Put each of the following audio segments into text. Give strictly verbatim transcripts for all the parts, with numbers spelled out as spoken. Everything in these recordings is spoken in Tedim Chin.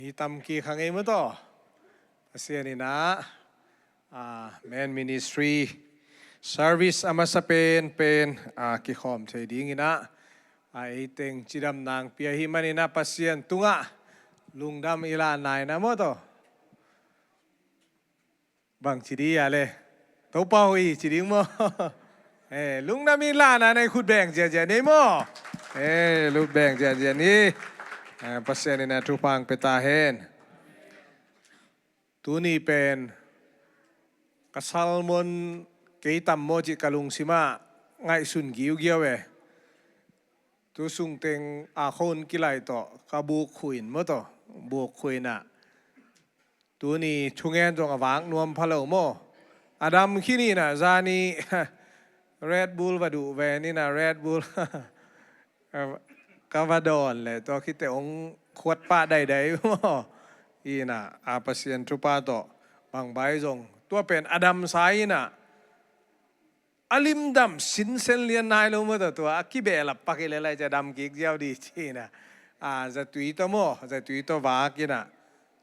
Hi tam kik hang ei maw taw. Pasian in ah, ah, men ministry service a masa pen pen, ah, kikhawm thei dingin ah, ah, ei teng cidam nang pia hi manin ah Pasian tungah lungdam i la nai na maw taw. Bang ci di a le. Topa hoih ci ding maw. Eh, lungdam i la nai na i khut beng zianzian ni maw. Eh, lut beng zianzian ni. Eh, Pasian in ah thupha pia ta hen. Tuni pen ka sermon kei tam maw cih ka lungsim ah ngaihsun giugiau e. Tu sung teng a khon kilai tawh ka buk khuin maw taw. Buk khuin ah tuni thungen zong a vak nuam pha lo maw. A dam khin in ah zani Red Bull va duh ve ni na Red Bull ka va dawn le tua khit teh ong khuat pah daidai maw. In ah, a Pasian thupha tawh bang bai zong tua pen a damsa in ah a limdam sinsen lian nai lo maw taw. Tua a kibehlap pak i le lai ca dam kik ziau di ci in ah, a zatui tawh maw, zatui tawh vak in ah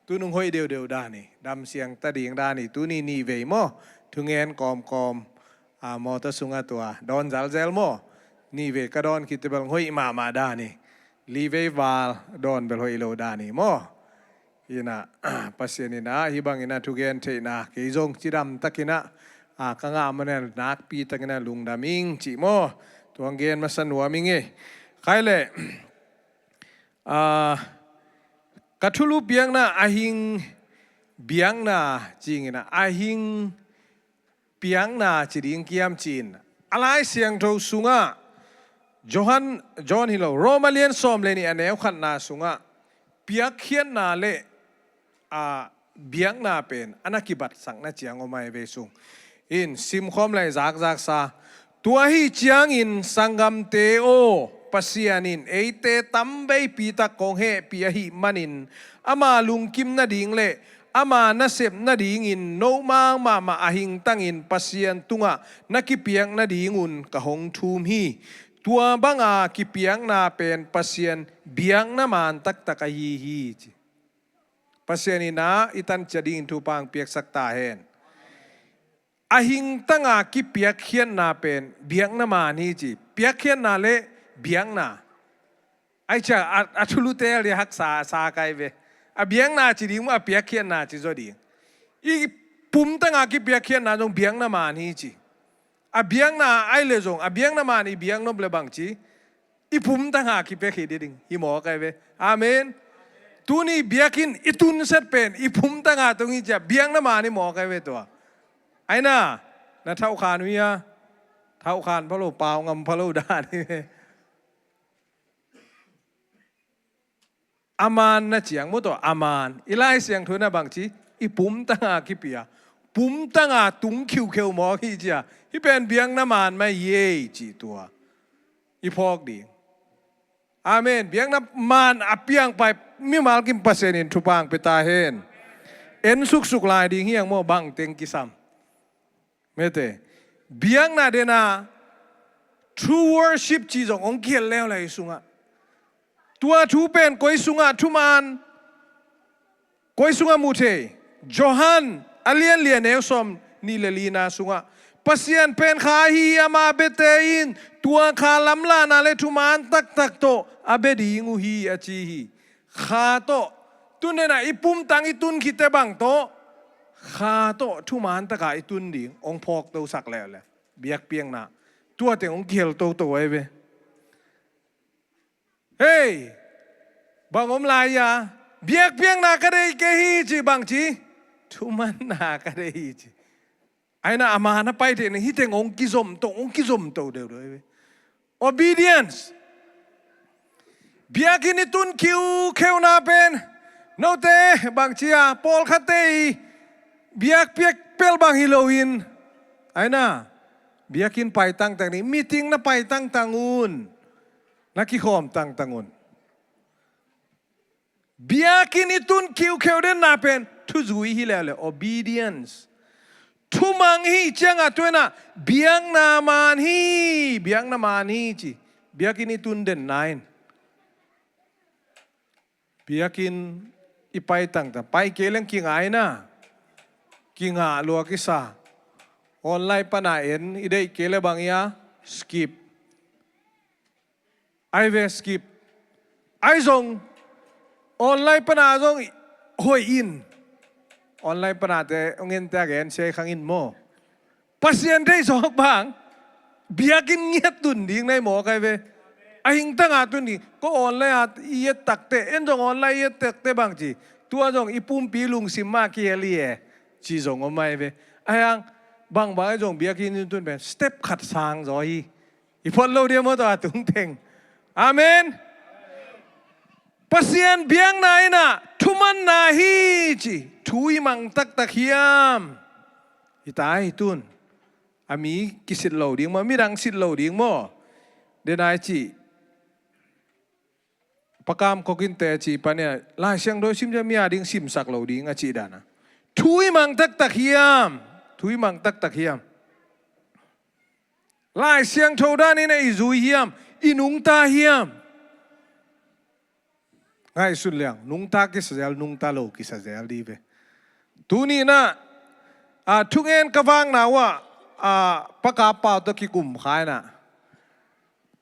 tu nung hoih deudeu dan hi, dam siang ta ding dan hi. Tuni nihvei maw, thungen kawmkawm, a, mawtaw sungah tua dawn zalzel maw. Nihvei ka dawn khit teh bel hoih mahmah dan hi. Livei val dawn bel hoih lo dan hi maw. In ah, Pasian in ah hih bangin ah thugen theihna kei zong cidam takin ah, a, ka ngah manin nakpi takin ah lungdam ing cih maw. Tua hong gen masa nuam ing e. Khai leh, a, ka thulu biakna a hing biakna ci-in ah, a hing piakna ci ding kiam ci-in. A Lai Siangtho sungah Johan, John hi lo, Roma lian sawm le nih a neu khatna sungah piakkhiatna le, a, biakna pen a na kibatsakna ciang om a, hi ve sung in simkhawm lai zakzaksa. Tua hi ciangin sanggamte aw, Pasian in eite tamveipi tak kong hehpih ahih manin ama lungkim nading le ama nasep nadingin nomau mahmah a hingtangin Pasian tungah na kipiak nadingun ka hong thum hi. Tua banga kipiakna pen Pasian biakna man taktak ahi hi ci. Pasian in ah i tan ciat dingin thupha piaksak ta hen. A hingtanga kipiakkhiatna pen biakna man hi ci. Piakkhiatna le biakna. Ai cia, a, a thulute a li haksa sa kai ve. A biakna ci ding maw, a piakkhiatna ci zaw ding. I pumtanga kipiakkhiatna zong biakna man hi ci. A biakna ai le zong, a biakna man i biak nop le bang ci. I pumtanga kipiak hi ding hi maw kai ve. Amen. Tuni biakinn i tunset pen i pumtanga tung hi cia biakna man hi maw kai ve tua. Ai na, na thauhkhan uh hia? Thauhkhan pha lo, pau ngam pha lo dan hi ve. A man na ciang maw taw, a man. I Lai Siangtho na bang ci, i pumtanga kipia. Pumtanga tung khiukheu mawk hi cia. Hih pen biakna man mah hi ei ci tua. I phawk ding. Amen. Biakna man a piangpai mimal kim Pasian in thupha pia ta hen. En suksuk lai ding hi ang maw, bang teng kisam. Mete. Biakna dena true worship ci zong hong kihel leuleu sungah. Tua thu pen koi sungah thuman, koi sungah mu thei. Johan a lian li a neu sawm nih le lina sungah Pasian pen kha hi, ama biate in tua kha lamlahna le thuman taktak tawh a bia ding uh hi a ci hi. Kha tawh, tun dena i pumtang i tun khit teh bang tawh, kha tawh thuman taka i tun ding hong phawk tosak leuleu. Biakpiakna tua teng hong kihel toto ai ve. Hei, bang om lai a, biakpiakna ka deih kei hi ci, bang ci, thumanna ka deih hi ci. Ai na, a man a pai theihna hih teng hong kizomto, hong kizomto deudeu ai ve. Obedience. Biakinn i tun khiukheu na pen note bang ci a, pawlkhatte i biakpiak pel bang hi loin, ai na, biakinn pai tangtang ni, meeting na pai tangtang un, na kikhawm tangtang un. Biakinn i tun khiukheu denna pen thuzui hi leuleu, obedience. Thumang hi ciangah tuina biakna man hi, biakna man hi ci. Biakinn i tun denna in, biakinn I pai tangtang, pai kei leng kingah ina. Kingah lua kisa. Online pana en, i deih kei le bang ia, skip. Ai ve skip. Ai zong online pana zong hoih in. Online panate hong en te a gen sia i khang in maw. Pasian deih zawk bang biakinn ngiat tun ding na i mawk ai ve. A hingtanga tun ding. Ko online a i et takte, en zong online i et takte bang ci. Tua zong i pumpi lungsim mah kihel hi e, ci zong om ai ve. A hiang bangbang ai zong biakinn tun pen step khat sang zaw hi. I phot lo dia maw tua tungteng. Amen. Pasian biakna ina thumanna hi ci. Thu i mang taktak hiam? I ta hi tun. A mi kisit lo ding maw, midang sit lo ding maw. Denai ci. Pakam kokin te ci pan ia, Lai Siangtho sim cia mi a ding simsak lo ding a ci dana. Thu i mang taktak hiam? Thu i mang taktak hiam? Lai Siangtho dan ina i zui hiam? I nungta hiam? Ngaihsun liang, nungta kisa zel, nungta lo kisa zel di ve. Tuni na, a, thungen ka vakna uh ah, a, pakap pau tawh kikum khai na.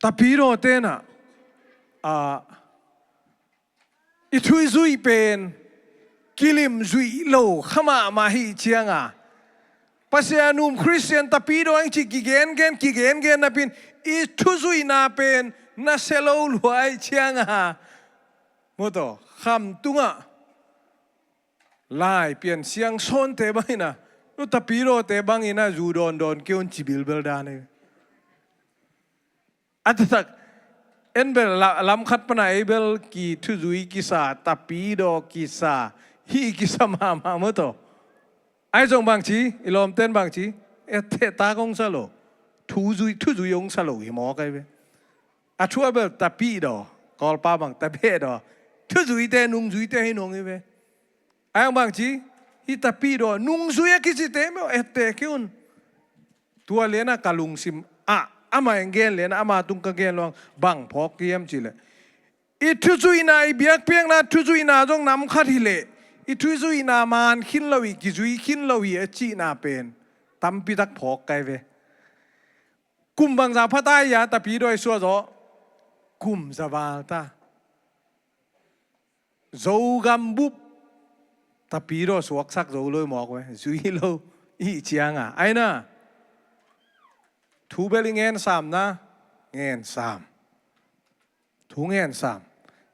Tapidaw te na, a, i thuzuih pen kilim zuih lo kha mahmah hi cianga. Pasian um Khristian tapidaw ing ci kigengen, kigengen napin i thuzuihna pen na sia lo luai cianga. Maw taw, kham tungah Lai Pian Siang sawnte bangina, nu tapidawte bangina zu dawndawn kei un ci bilbel dan hi. A taktak en bel la-, lam khat pana ei bel ki thuzui kisa, tapidaw kisa, hih kisa mahmah maw taw. Ai zong bangci, i lawmten bangci, e thehtak hong sa lo. Thuzui, thuzui hong sa lo hi mawk ai ve. A thu a bel tapidaw, Kawlpa bang tapidaw. Thuzuite, nungzuite hi nong hi ve. Ai ang bangci, hih tapidaw, nungzui a kicite meuh, e teh kei un. Tua liana ka lungsim ah, ama eng gen liana, ama tung ka gen luang, bang phawk hiam cileh. I thuzuihna, i biakpiakna thuzuihna zong nam khat hileh, i thuzuihna man khin lo hi, kizui khin lo hi a cihna pen tampitak phawk kai ve. Kum bangza phatai a tapidaw i suah zaw, kum za val ta. Zogam bup tapidaw suaksak zo lo i mawk ve, zui lo i cianga. Aina, thu bel i ngensam na, ngensam. Thu ngensam.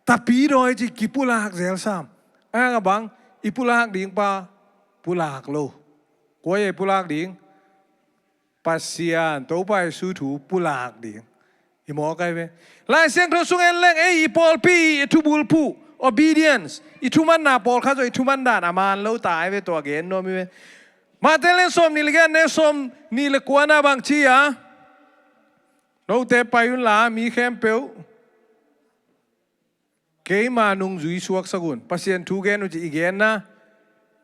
Tapidaw i ci kipulak zelsam. Aina bang, i pulak ding pa, pulak lo. Kua i pulak ding? Pasian, Topa Jesu thu pulak ding. I mawk ai ve. Lai Siangtho sung en leng, ei, i pawlpi, i thubulphuh, obedience. I thumanna pawlkhat zaw, i thuman dan a man lo ta ai ve, tua gen nuam i ve. Mate leng sawm nih le giat, ne sawm nih le kuana bangci a. Note pai unla, mi khempeuh. Keima nungzui suaksak un. Pasian thu gen uh ci i genna,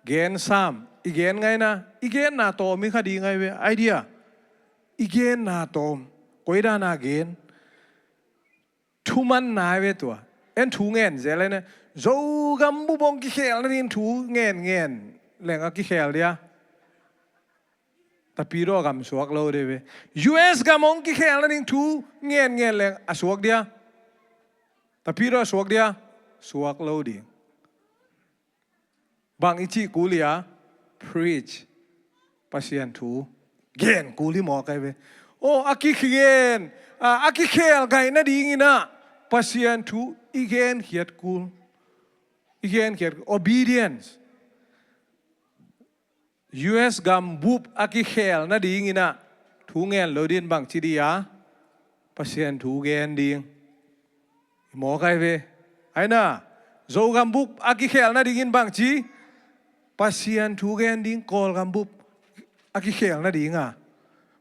gen sam, i gen ngaina, i genna tawm i kha ding ai ve, idea. I genna tawm. Koidana gen. Thumanna ai ve tua. En thu ngen zel ai na. Zogam bup hong kikhel nading thu ngen ngen leng a kikhel dia. Tapidaw gam suak lo ding ve. U S gam hong kikhel nading thu ngen ngen leng a suak dia. Tapidaw suak dia. Suak lo ding. Bang i cih kul ia, preach. Pasian thu gen kul i mawk ai ve. O, a kigen, a, a kikhel gai nadingina Pasian thu i gen khiat kul. I gen khiat obedience. U S gam bup a kikhel nadingina thu ngen lo din bangci dia, Pasian thu gen ding. I mawk ai ve. Aina, Zogam bup a kikhel nadingin bangci, Pasian thu gen ding, Kawlgam bup a kikhel nadinga.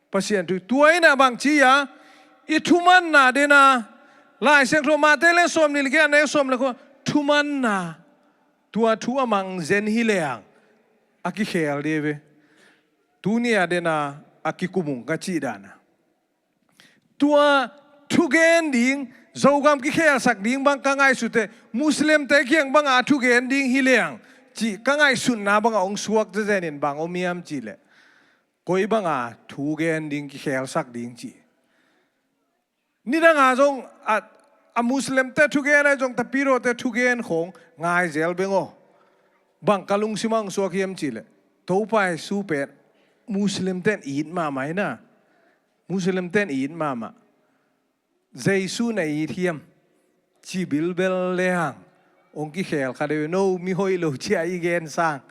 Pasian thu, tua ina bangci a, i thumanna dena, Lai Siangtho Mate le sawm nih le giat ne sawm le kua, thumanna. Tua thu a mang zen hi leng a kikhel ding ve. Tuni a dena a kikum ung ka cih dana. Tua thugen ding, Zogam kikhelsak ding bang ka ngaihsut e, Muslimte kiang banga thugen ding hi leng cih ka ngaihsutna banga hong suak zezen in bang om hiam cih leh, koi banga thugen ding, kikhelsak ding cih. Nidanga zong a, a Muslimte thugen ahi zong, Tapirawte thugen khong ngai zel beng aw. Bang ka lungsim ah hong suak hiam cih leh, Topa Jesu pen Muslimte in it mahmah hi na. Muslimte in it mahmah. Jesu na it hiam ci bilbel lehang hong kikhel kha deuh, no mi hoih lo ci-a i gen sang.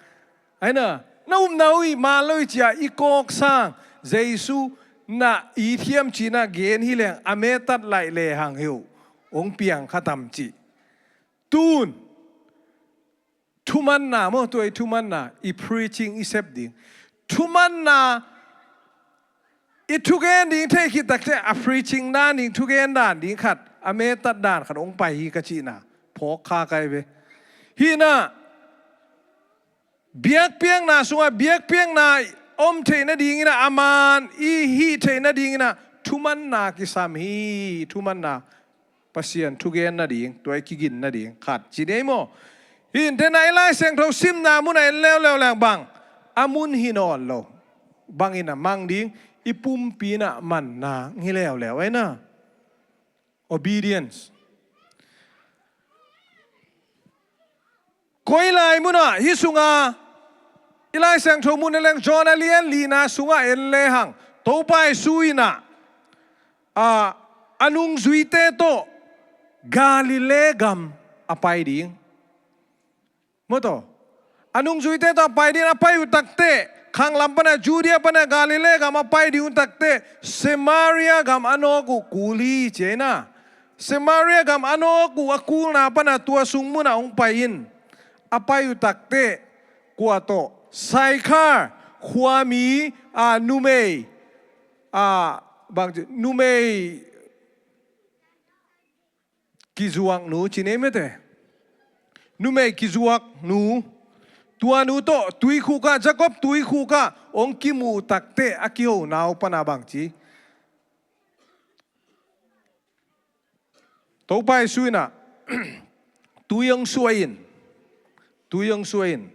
Ahi na, na upna uh i man lo i ci-a i kawk sang. Jesu na it hiam ci-in a gen hi leng a metat laih lehang heuh hong piang kha tam cih. Tun thumanna maw, tua i thumanna, i preaching i sep ding. Thumanna, i thugen ding thei khit takte a preaching dan ding, thugen dan ding khat, a metat dan khat hong pai hi ka cihna phawk kha ka hi ve. Hi na, biakpiakna sungah biakpiakna om theih nadingin ah, a man i hih theih nadingin ah thumanna kisam hi. Thumanna, Pasian thugen nading, tua i kigin nading khat ci ni ei maw? Hi inteh na, i Lai Siangtho simna munah en leuleu leng bang, a mun hi nawn lo. Bangin a mang ding, i pumpi in a manna hi leuleu ei na. Obedience. Koi lai munah, hih sunga, i Lai Siangtho mun en leng John a lian lina sungah en lehang, Topa Jesu in ah, a, a nungzuite tawh Galilee gam a pai ding. Maw taw, a nungzuite tawh a pai ding, a pai uh takteh, khanglam pana, Judea pana Galilee gam a pai ding uh takteh, Samaria gam a nawk uh kul hi ci ei na. Samaria gam a nawk uh a kulna pana tua sung munah hong pai in. A pai uh takteh, kua tawh, Saikhar khuami, a, numei, a, bang ci, numei kizuaknu ci ni ei mete. Numei kizuaknu, tua nu tawh tuikhuk ah, Jacob tuikhuk ah hong kimuh takteh a kihona uh pana bang ci, Topa Jesu in ah, tui hong suah in, tui hong suah in.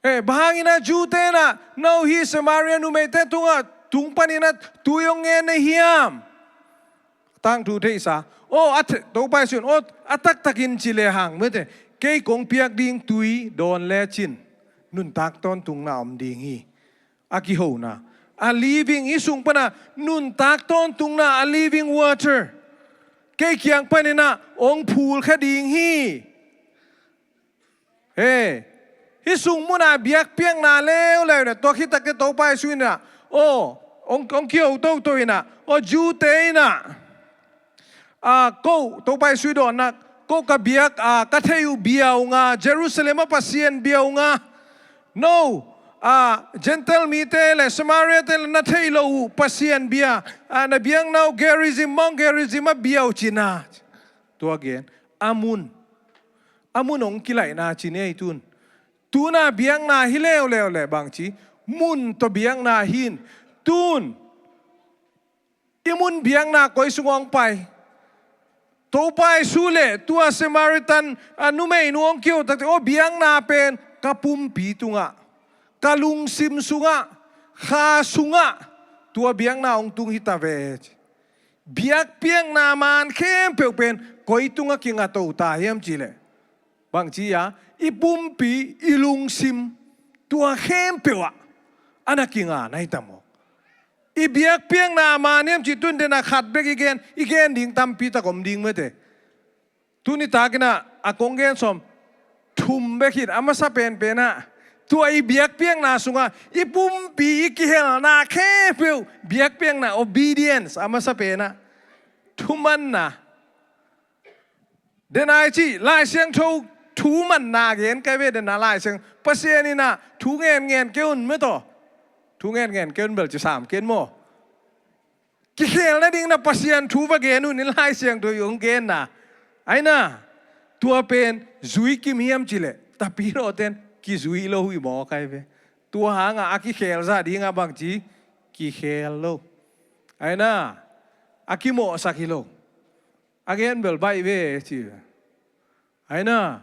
Eh, bang hangin ah Jew-te in ah no hih Samaria numeite tungah, tung panin ah tui hong ngen na hiam? Tangthu theihsa. Aw, a the-, Topa Jesu in, aw, a taktakin ci lehang, mete, kei kong piak ding tui dawn lecin nuntak tawntungna om ding hi. A kihona, a living, hih sung pana nuntak tawntungna, a living water, kei kiang panin ah hong phulkha ding hi. He, hih sung muna biakpiakna leuleu na, tua khit takteh Topa Jesu in ah, aw, hong, hong kiho toto in ah, aw, Jew-te in ah, a, ko, Topa Jesu i dawnna, ko ka biak, a, ka theih uh bia uh nga, Jerusalem a Pasian bia uh nga. No, a, Gentile mite le Samaria-te le na theih loh uh Pasian bia, a, na biakna uh Gerizim, Mount Gerizim a bia uh cihna. Tua gen, a mun, a mun hong kilaihna ci ni ei tun. Tun a biakna hi leuleu le bang ci, mun tawh biakna hi in. Tun i mun biakna koi sung hong pai? Topa Jesu le tua Samaritan, a, numeinu hong kiho takteh, aw, biakna pen ka pumpi tungah, ka lungsim sungah, kha sungah, tua biakna hong tung hi ta ve. Biakpiakna man khempeuh pen koi tungah kinga to ta hiam cih leh, bang ci a, i pumpi, i lungsim, tua khempeuh ah a na kinga na hi ta mawk. I biakpiakna a man hiam cih tun den a khat bek i gen, i gen ding tampi tak om ding mete. Tuni takin ah a kong gen sawm thum bek hi in, a masa penpen ah, tua i biakpiakna sungah i pumpi, i kihelna khempeuh biakpiakna, obedience, a masa pen ah thumanna. Den a i cih, Lai Siangtho thumanna gen ka hi ve, den a Lai Siang, Pasian in ah thu ngen ngen kei un, mete. Thu ngen ngen kei un bel ci sam ken maw. Kikhel nading na Pasian thu va gen un, i Lai Siangtho i hong genna. Ahi na, tua pen zui kim hiam cih leh, Tapirawte in kizui lo hi mawk ahi ve. Tua hangah a kikhel zah dingah bang ci, kikhel lo. Aina, a kimawhsak hi lo. A gen bel baih ve ci. Aina,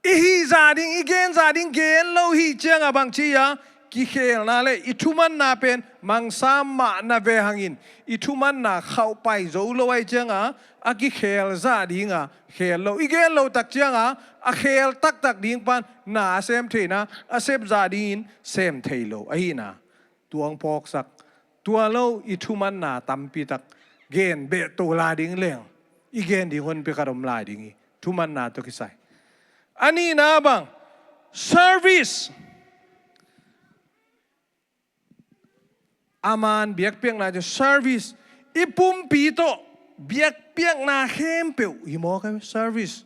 i hih zah ding, i gen zah ding gen lo hih cianga bangci a, kikhelna le i thumanna pen mangsa mah na ve hangin, i thumanna khauh pai zo lo ahih cianga, a kikhel zah dinga khel lo. I gen lo tak cianga, a khel taktak ding pan na a sem theihna, a sep zah dingin sem thei lo ahihna. Tua hong phawksak, tua lo i thumanna tampitak gen beh to lai ding leng, i gen ding honpi khat om lai ding hi. Thumanna tawh kisai. A nihna bang, service. A man biakpiakna ci service. I pumpi tawh biakpiakna khempeuh hi mawk a, service.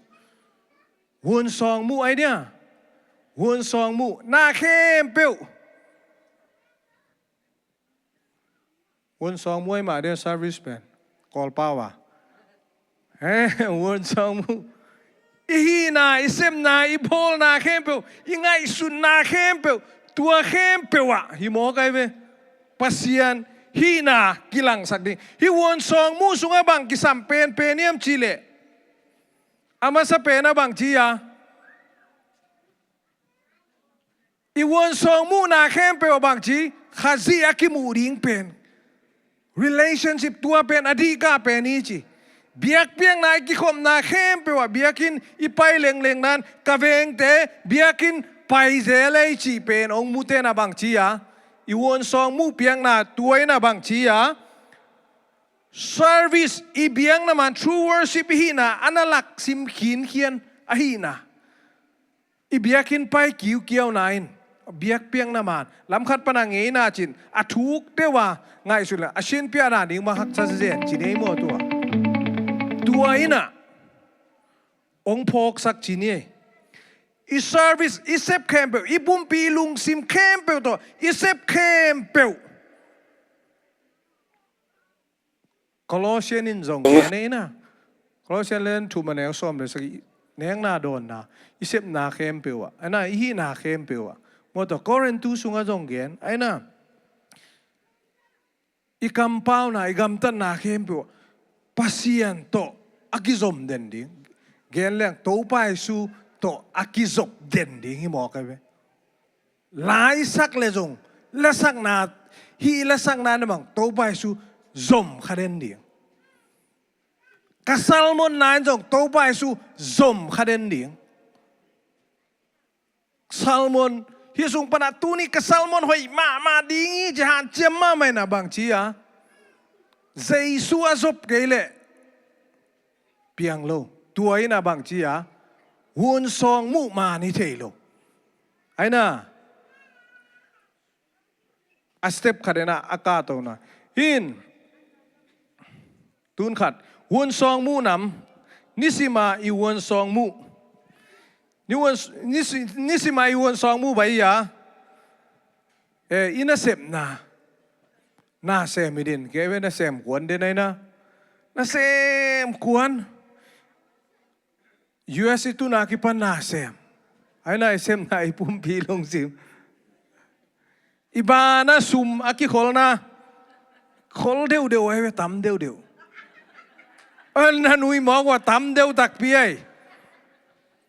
Hun sawng muh ai dia. Hun sawng muh na khempeuh. Hun sawng muh ai mah dia service pen. Kawlpau a. Eh, hun sawng muh. I hihna, i sepna, i bawlna khempeuh, i ngaihsutna khempeuh, tua khempeuh ah hi mawk ai ve. Pasian hihna kilangsak ding. Hih hun sawng muh sungah bang kisam penpen hiam cihleh, a masa pen a bangci a, i hun sawng muhna khempeuh a bangci, Khazih a kimuh ding pen, relationship tua pen a dihkah pen hi ci. Biakpiakna i kikhopna khempeuh ah biakinn i pai lengleng nan ka vengte biakinn pai zel ei cih pen hong mute na bangci a, i hun sawng muh piakna tua in a bangci a, service i biakna man true worship i hihna a na laksim khinkhian ahihna. I biakinn pai kiukiauna in biakpiakna man lamkhat pana ngeina cin a thuk deuh a ngaihsun le a sinpiahna ding mah haksa zen cin ei maw tua. Tua in a hong phawksak cin ei. I service, i sep khempeuh, i pumpi, i lungsim khempeuh tawh i sep khempeuh. Colossian in zong gen ei na. Colossian lian thum a neu sawm le sagih, nekna dawnna, i sepna khempeuh ah, aina i hihna khempeuh ah. Maw tua Korintu sungah zong gen, aina i kampauna, i gamtatna khempeuh ah Pasian tawh a kizom den ding. Gen leng Topa Jesu tawh a kizop den ding hi mawk ai ve. Laisak le zong, lasakna, hih lasakna na bang Topa Jesu zom kha den ding. Ka sermon na in zong Topa Jesu zom kha den ding. Sermon, hih sung pana tuni ka sermon hoih mahmah ding hi ci hanciam mahmah in a bangci a, Jesu a zop kei leh piang lo. Tua in a bangci a, hun sawng muh man hi thei lo. Aina a step khat in a, a kahtona in, tun khat, hun sawng muh nam, nisima i hun sawng muh. Ni hun, nisi, nisima i hun sawng muh bai a, eh, i nasepna na sem hi din, kei ve nasem kuan den aina. Nasem kuan. U S i tuna kipan na sem. Aina i sepna i pumpi lungsim. I bana sum a kikholna khol deuhdeuh ai ve, tam deuhdeuh. An na nui mawk ua tam deuh takpi ai.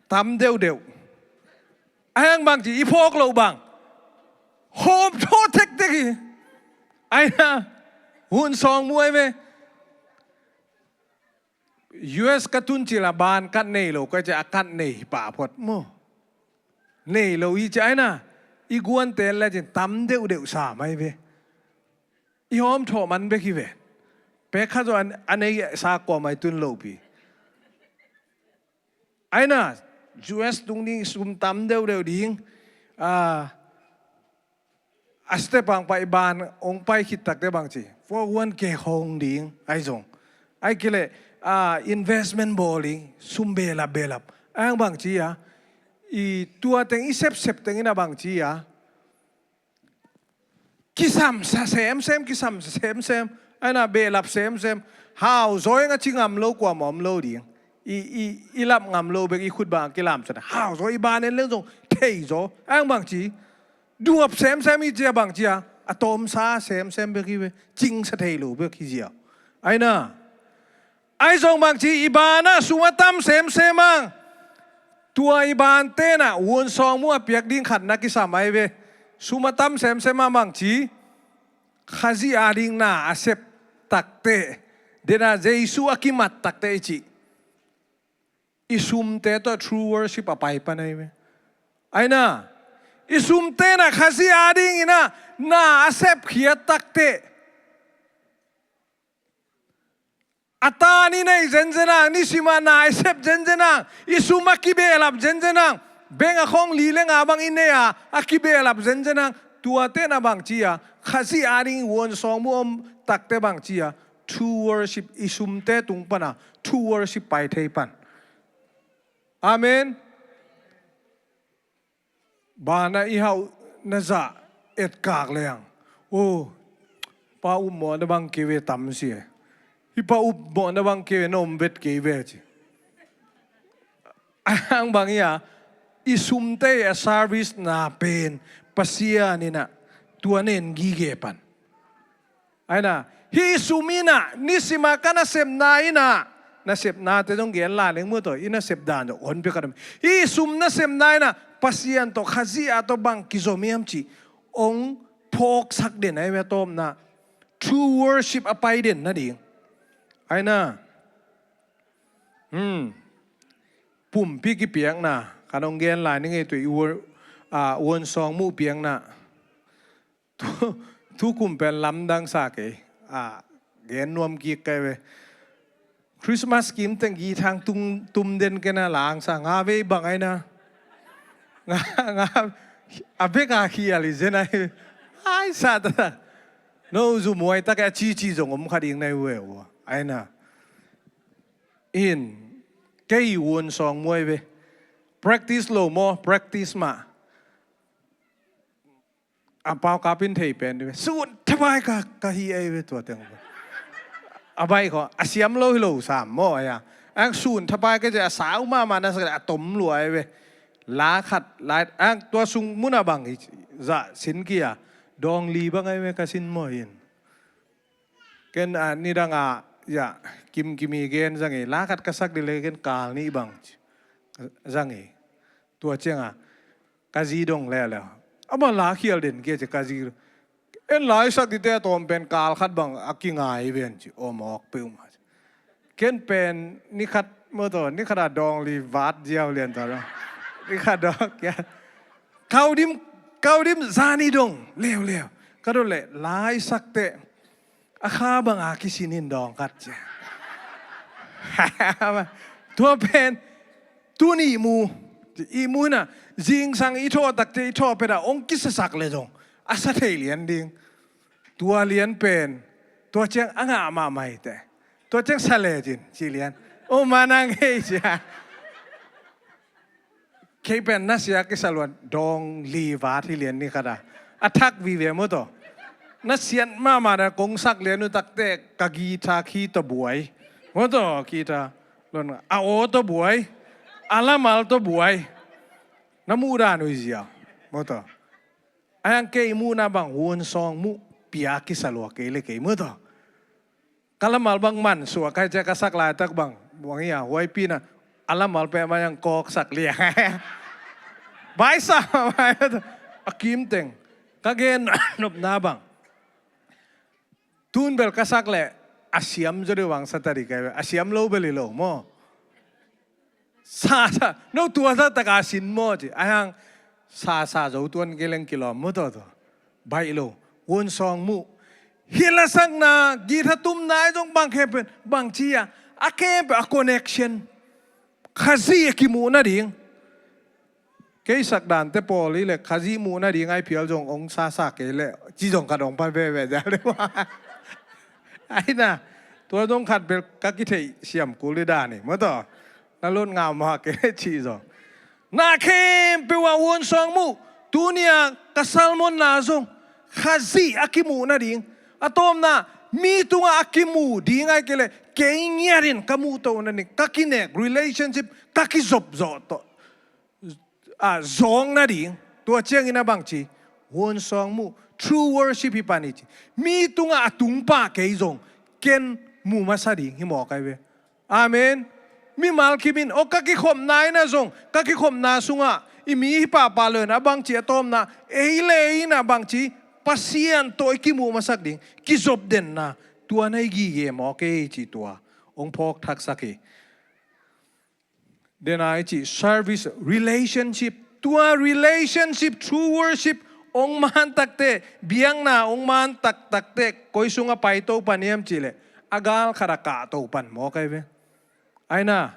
Tam deuhdeuh. Ahi hang bangci i phawk loh bang hawm thaw tektek hi. Aina hun sawng muh ai ve. U S ka tun cila ban kat nei lo ka ci a, kat nei pah phot maw. Nei lo hi ci aina i guante le cin tam deuhdeuh sa mai ve. I hawm thawh man bek hi ve. Pek kha zaw a nei sa kua mai tun lopi. Aina U S tung ding, sum tam deuhdeuh ding. A, a step hang pai ban hong pai khit takte bangci four one K hong ding ai zong. Ai kei leh, a, investment bawl ding, sum belap belap. Ai hang bangci a, i tua teng i sepsep teng in a bangci a, kisam sa semsem, kisam sa semsem. Aina behlap semsem. Hau zaw ing a ci ngam lo kuamah om lo ding. I, i, i lap ngam lo bek i khut bang a kilamsat. Hau zaw i ban en leng zong thei zaw. Ai hang bangci. Duap semsem i ci a bangci a. A tawmsa semsem bek hi ve. Cingsa thei lo bek hi ziau. Aina, ahi zong bangci i banah sum a tam semsem ang. Tua i ban tenah Wonsawng Muh a piak ding khat na kisam ahi ve. Sum a tam semsem ang bangci, Khazih ading na a sep takteh, denah Jesu a kimat takteh i cih, i sumte tawh true worship a pai pan ahi ve. Aina, i sumte na Khazih ading inah na a sepkhiat takteh, a tan i nei zenzen ang, nisimah na i sep zenzen ang, i sum a kibehlap zenzen ang, beng a khong li le nga bang i nei a, a kibehlap zenzen ang. Tuate na bangci a, Khazih ading Wonsawng Muh om takteh bangci a, true worship, i sumte tung pana true worship pai thei pan. Amen. Banah i hauh na zah etkak leng, o, pa upmawhna bang kei ve tam si e. Hi pa upmawhna bang kei ve, na om vet kei ve ci. Ang bang hi a, i sumte a service na pen Pasian inah tua nen gige pan. Aina, hih sum inah nisimah ka nasepna inah, nasepnate zong gen lai ning mu tawh, i nasep dan zong honpia ka dam. Hih sum nasepna inah Pasian tawh, Khazih a tawh bang kizom hiam cih hong phawksak den ahi ve, a tawpna true worship a pai den nading. Aina, hmm, pumpi kipiakna kan hong gen lai ning ei, tua i Wonsawng Muh piakna. Tu, tu kum pen lamdang sa kei. A, gen nuam kik kei ve. Christmas kim teng guitar tung, tum den kei na, langsa nga vei bang aina. Nga, nga, a bek a khial i zen ai. Ai sa ta ta. No zu muai ta kei a cici zong om kha ding nai ve ua. Aina. In, kei Wonsawng Muh ve. Practice lo maw, practice mah. A pau kapin thei pen di ve. Sun thapai ka, ka hi ei ve tua teng. A baih khaw, a siam lo hi lo sam maw, aia. Ang sun thapai ka zia, a sau mahmah na sak a tom lua ei ve. La khat, la, ang tua sung muna bang hi, zah sin kia. Dawng li bang ei ve ka sin maw hin. Ken a nidang a, ya, kim kimi gen zang ei. La khat ka sak di le ken kal nih bang zang ei. Tua ciang a, ka zi dong leuleu. Ama la khial den kia ci ka zi. En la i sak dite a tawm pen kal khat bang a kingai ven ci. Om awk peuhmah ci. Ken pen ni khat maw taw, ni khat a dawng li vat ziau lian taw. Ni khat dawng kia. Kau dim, kau dim zani dong leuleu. Ka dawh leh la i sak teh. A kha bang a kisin in dawng khat ci. Tua pen tun ihmu, ihmu hina, zingsang i thawh takte i thawh peta ong kisasak le zong a sa thei lian ding. Tua lian pen, tua ciang a ngah mahmah hi teh. Tua ciang sa le cin ci lian. O manang hei cia. Kei pen na sia kisa luan dawng li vat hi lian ni khat a. A thak vive maw taw. Na sian mahmah na kong sak lian uh takte ka guitar khi taw buai. Maw taw guitar. Luan a aw taw buai. A lamal taw buai. Na muh dan uh hi zia. Maw taw. Ayang kei muhna bang Wonsawng Muh pia kisa lua kei le kei maw taw. Ka lamal bang man suak kai cia ka sak laitak bang. Buang ia huai pina a lamal peh mai ang kawk sak liang. Baisa mai a kim teng. Ka gen nopna bang. Tun bel ka sak leh a siam zaw deuh bang sa tadi kai bel. A siam lo bel hi lo maw. Sa sa, no tua sa taka sin maw ci. Ai hang sa sa zo tuan geleng kilawm maw taw taw. Baih lo, Wonsawng Muh. Hih lasakna, guitar tumna ai zong bang khe pen, bang ci a. A khe pen a connection. Khazih a kimuh nading. Kei sak dante pawl hi le Khazih muh nading ai phial zong ong sa sa kei le. Ci zong ka dong pan veve zia le. Ai na, tua zong khat bel ka kitheih siam kul hi dan hi. Maw taw. Na lut ngam hak e ci zong. Na khempeuh ah Wonsawng Muh. Tuni-a ka sermon na zong Khazih a kimuh nading. A tawpna mi tungah a kimuh ding ai kei le kei ngiatin ka muh to nading. Ka kinek relationship ka kizop zawh tawh. A zawng nading. Tua ciangin a bangci Huan sawng muh, true worship hi pan hi ci. Mi tungah a tung pah kei zong ken mu masa ding hi mawk ai ve. Amen. Mimal kim in, aw, ka kikhopna in ah zong, ka kikhopna sungah i mi hi pahpah lo in ah bangci a tawpna, ei le ei in ah bangci Pasian tawh i kimuh masak ding kizopdenna, tua na i gige mawk ei ci, tua hong phawk thaksak hi. Dena i cih service relationship, tua relationship, true worship hong man takte, biakna hong man taktakte, koi sungah paito pan hiam cihleh a gal khat a kahto pan mawk ai ve. Aina,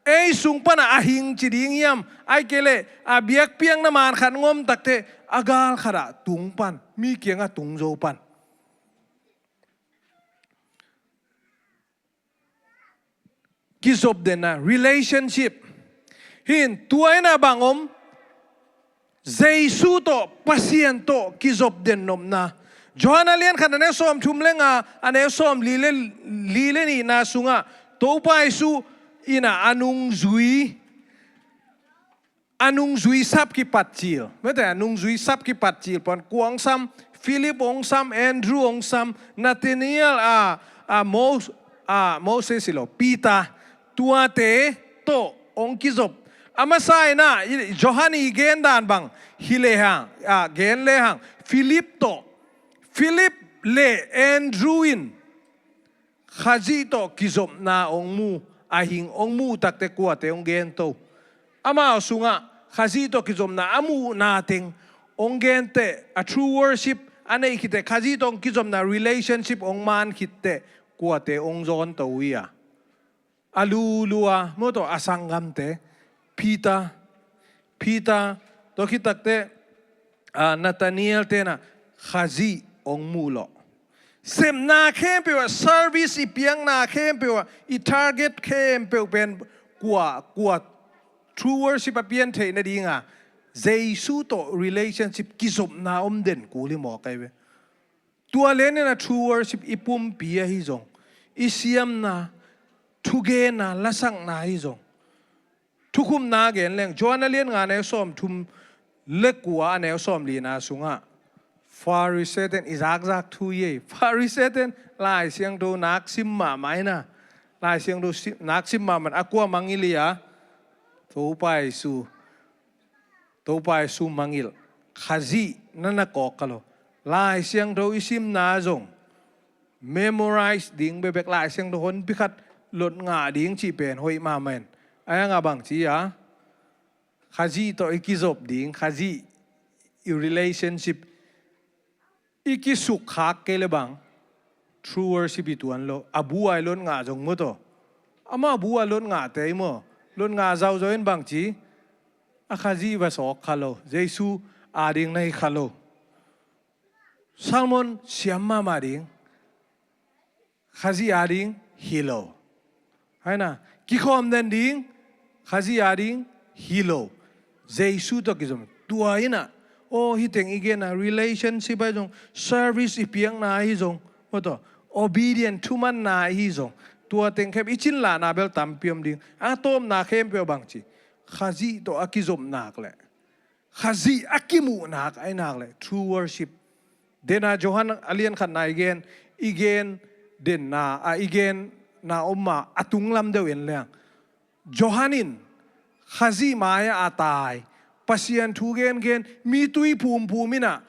ei sung panah a hing ci ding hiam, ai kei leh a biakpiakna man khat ngom takte a gal khatah tung pan, mi kiangah tung zo pan. Kizopdenna, relationship. Hin tua in ah bang om? Jesu tawh, Pasian tawh kizopden nopna. Johan a lian khat a neu sawm thum le nga, a neu sawm li le, li le nihna sungah Topa Jesu in ah a nungzui, a nungzui sap kipat cil. Mete, a nungzui sap kipat cil pan kua hong sam? Philip hong sam, Andrew hong sam, Nathaniel, a, a, Mos-, a, Moses hi lo, Peter, tuate tawh hong kizop. A masa in ah, i, Johan i gen dan bang hi lehang, a, gen lehang, Philip tawh, Philip le Andrew in Khazih tawh kizopna hong mu, a hing hong mu takte kuate hong gento? Amau sungah Khazih tawh kizopna a muhna teng hong genteh, a true worship a neih khitteh, Khazih tawh hong kizopna relationship hong man khitteh, kuate hong zawnto uh hi a? A lulua, mawtaw, a sanggamte, Peter, Peter tawh khit takte, a, Nathaniel tenah Khazih hong muh lawh. Sepna khempeuh ah, service i piakna khempeuh ah, i target khempeuh pen kua, kua true worship a pian theih nadinga Jesu tawh relationship kizopna om den kul hi mawk ai ve. Tua lianin a true worship i pumpi ahi zong, i siamna, thugenna, lasakna ahi zong. Thukhupna gen leng, Johan a lian nga neu sawm thum le kua a neu sawm lina sungah Pharisee ten i zakzak thu ei. Pharisee ten Lai Siangtho nak sim mahmah ina. Lai Siangtho si-, nak sim mahmah a kua mangngilh a? Topa Jesu. Topa Jesu mangngilh. Khazih na na kawk kha lo. Lai Siangtho i simna zong memorize ding bekbek, Lai Siangtho honpi khat lot ngah ding cih pen hoih mahmah in. Ai a ngah bang ci a? Khazih tawh i kizop ding, Khazih i relationship i kisukkhak kei le bang, true worship i tuan lo. A bu a i lot ngah zong mawtaw. Amah bu a lot ngahte i maw, lot ngah zauzaw in bang ci? A Khazih va sawk kha lo. Jesu ading na hi kha lo. Sermon siam mahmah ding, Khazih ading hi lo. Hai na, kikhawm den ding, Khazih ading hi lo. Jesu tawh kizom. Tua ina, aw, hiteng i genna relationship ahi zong, service i piakna ahi zong, mawtaw, obedient, thumanna ahi zong, tua teng khempeuh i cinlahna bel tampi om ding. A tawpna khempeuh bang ci? Khazih tawh a kizopnak le Khazih a kimuhnak ahi nak le true worship. Dena Johan a lian khatna i gen, i gen denna, a, i genna om a, a tunglam deuh en leng, Johan in Khazih mai-ah a tai, Pasian thu gengen, mi tui phumphum ina,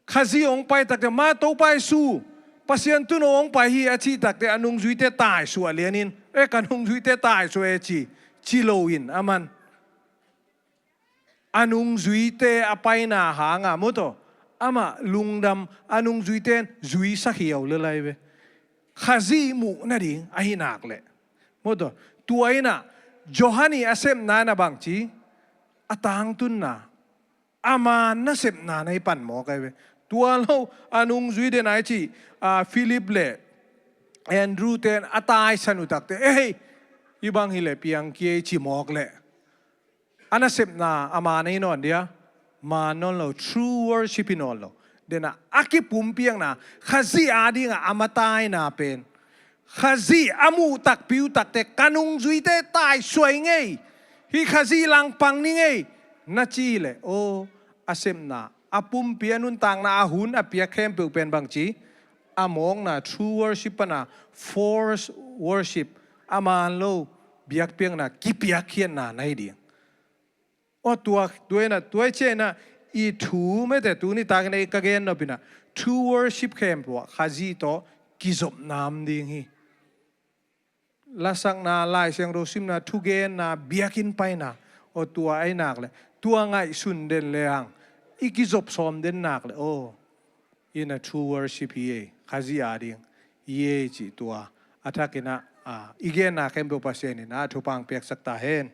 Khazih hong pai takte, ma Topa Jesu, Pasian tun hong pai hi a cih takte, a nungzuite taisuah lianin, e, ka nungzuite taisuah e ci, ci loin, aman a nungzuite a paina hanga, mawtaw, amah lungdam, a nungzuite in zuisak hiau le lai ve. Khazih muh nading ahi nak le, mawtaw, tua ina, Johan i a sepna na bang ci? A tangtunna, a man nasepna na hi pan mawk ai ve. Tua lo, a nungzui den ai ci, a, Philip le Andrew ten a taisan uh takte, ei, i bang hi le piang ki ei ci mawk le. A nasepna a man ei nawn dia, man nawn lo, true worship hi nawn lo. Dena a kipumpiakna, Khazih adinga a mataina pen, Khazih a muh takpi uh takte, ka nungzuite taisuai ngei, hih Khazih langpang ni ngei, Na cih leh, aw, a sepna, a pumpi, a nuntakna, a hun a piak khempeuh pen bangci, a mawkna, true worship pana false worship, a man lo biakpiakna, kipiakkhiatna na hi ding. Aw, tua, tua ina, tua i ciah ina, i thu mete tuni takin ei ka gen nop ina, true worship khempeuh ah Khazih tawh kizopna om ding hi. Lasakna, Lai Siangtho simna, thugenna, biakinn paina, aw, tua ahi nak leh, tua ngaihsun den le hang, i kizop sawm den nak leh, aw, ina true worship hi ei, Khazih a ding hi ei cih tua a thakin ah, ah, i genna khempeuh Pasian in ah thupha piaksak ta hen.